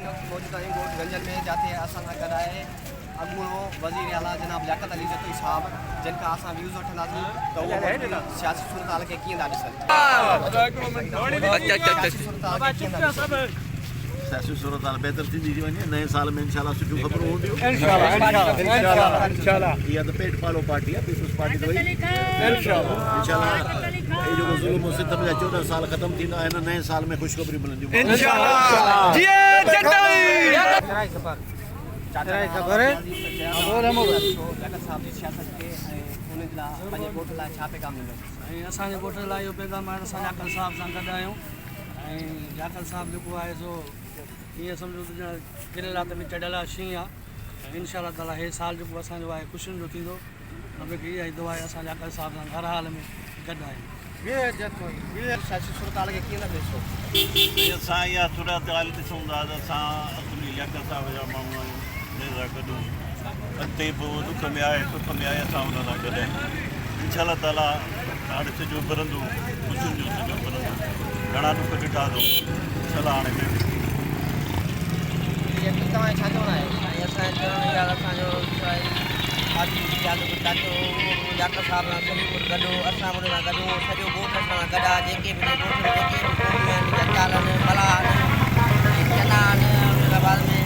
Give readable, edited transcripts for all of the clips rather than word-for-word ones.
هن وقت موجود آهيون ڳوٺ گنجل ۾ جاتي اسان سان گڏ آهي اڳوڻو وزير اعليٰ جناب لياقت علي جتوئي صاحب جن کان اسان ويوز وٺنداسين ته اهو موجوده سياسي صورتحال کي ڪيئن ٿا ڏسن. سياسي صورتحال کي ڪيئن ٿا ڏسن. سياسي صورتحال بهتر ٿيندي ٿي وڃي نئين سال ۾ انشاء الله سٺيون خبرون هونديون. اها ته پيٽ پالو پارٽي آهي پيپلز پارٽي ته وئي انشاء الله هي جيڪو ظلم و ستم جا 14 سال ختم ٿيندا هن نئين سال ۾ خوشخبريون ملنديون. چاچا لياقت صاحب جي سياست کي ۽ انهن جي لاء پنهنجي ڳوٺ لاء ڇا پيغام ڏيندو. سائين اسان جي ڳوٺ لاء اهو پيغام آهي ته اسان لياقت صاحب سان گڏ آهيون ۽ لياقت صاحب جيڪو آهي سو ائين سمجهو ته ڄڻ ڪريل رات ۾ چڙهيل آهي شينهن آهي ۽ انشاء الله تعالٰي هي سال جيڪو اسان جو آهي خوشين جو ٿيندو رب کي اها ئي دعا آهي اسان لياقت صاحب سان هر حال ۾ گڏ آهيون. سياسي صورتحال کي ڪيئن ٿا ڏسو؟ سائين اسان اها صورتحال ڏسون ٿا ته اسان اصلي لياقت صاحب جا ماڻهو آهيون جنهن سان گڏ هون اڳتي به هو ڏک ۾ آهي سک ۾ آهي اسان ان سان گڏ آهيون انشاء الله تعالي هاڻي سج اڀرندو خوشين جو سج اڀرندو گهڻا ڏک ڏٺا اٿئون انشاء الله هاڻي بهتر ٿيندو. جي توهان جو ڇا چوڻ آهي؟ سائين اسان جو چوڻ اهو آهي اسان جو حاجي جيالو جو چاچو هو اهو به لياقت صاحب سان سڄي عمر گڏ هو اسان به ان سان گڏ هون سڄو ڳوٺ اسان سان گڏ آهي جيڪي به ڳوٺ ۾ جيڪي به قوميون آهن جتال آهن ملاح آهن ۽ چنا آهن حيدرآباد ۾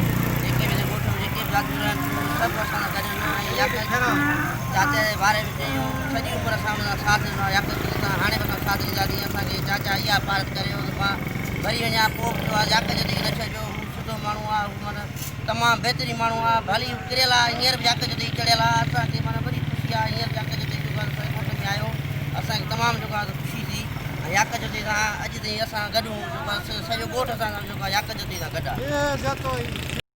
جيڪي به ڳوٺ ۾ جيڪي به ذاتيون رهن ٿيون سڀ اسان سان گڏ آهن ۽ لياقت چاچي جي باري ۾ چيون سڄي عمر اسان ان سان ساٿ ڏنو آهي لياقت سان هاڻي به اسان ساٿ ڏينداسين اسان کي چاچا اها پارت ڪريو ته مان وري وڃان پوء به لياقت جتوئي کي نه ڇڏجو هو سٺو ماڻهو آهي هو معنيٰ تمام بهترين ماڻهو آ ڀلي هو ڪريل آ هينئر به جاڪ جتي چڙهيل آ اسان کي معنيٰ وڏي خوشي آ هينئر جاڪ جتي جيڪو آ اسان جي ڳوٺ ۾ آيو اسان کي تمام جيڪو آ خوشي ٿي ۽ ياڪ جتي سان اڄ تائين اسان گڏ هون جيڪو آ سڄو ڳوٺ اسان سان جيڪو آ ياڪ جتي سان گڏ آ.